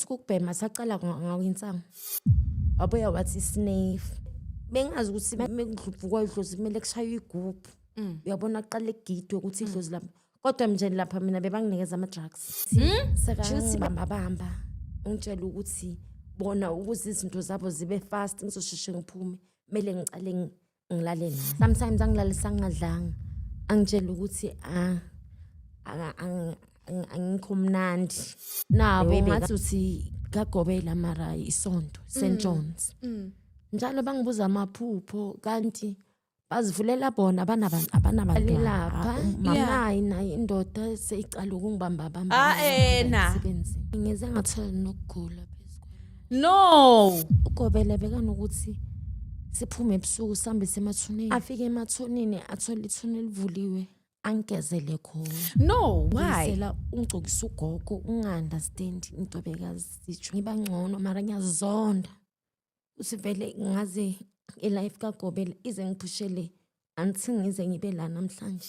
Ukubhema sacala ngawo insangu. Wabuya wathi snuff. Bengazi ukuthi mekudluvukwa idlozi kumele kushaywe igubhu. Uyabona, kuqale kugidwe ukuthi idlozi lami. Kodwa nje lapha mina bebanginikeza ama-drugs. Shuthi bamba bamba. Ungitshela ukuthi bona ukuze izinto zabo zibe fast, ngizosheshe ngiphume, kumele ngicale ngilale naye. Sometimes angilalisa ngingadlanga. Angitshela ukuthi ah, angikho mnandi. Nabo ngathi uthi kagobela, mara isonto St John's. Njalo bangibuza amaphupho, kanti bazivulela bona abanabantwana lapha. Nayi nayi indoda seyicala ukungibamba bamba. Ah, ena. Emsebenzini ngeze ngathola nokugula phezu kwami. No. Ugobela bekanokuthi siphume ebusuku, sihambe semathuneni. Afike emathuneni, athole ithuna elivuliwe, angigezele khona. No, why? Ngisela ungigcokisa ugogo, unga-understand into bekazitsho. Ngiba ngcono, mara ngiyazonda ukuthi vele ngaze i-life kagobela ize ngiphushele until ngize ngibe la namhlanje.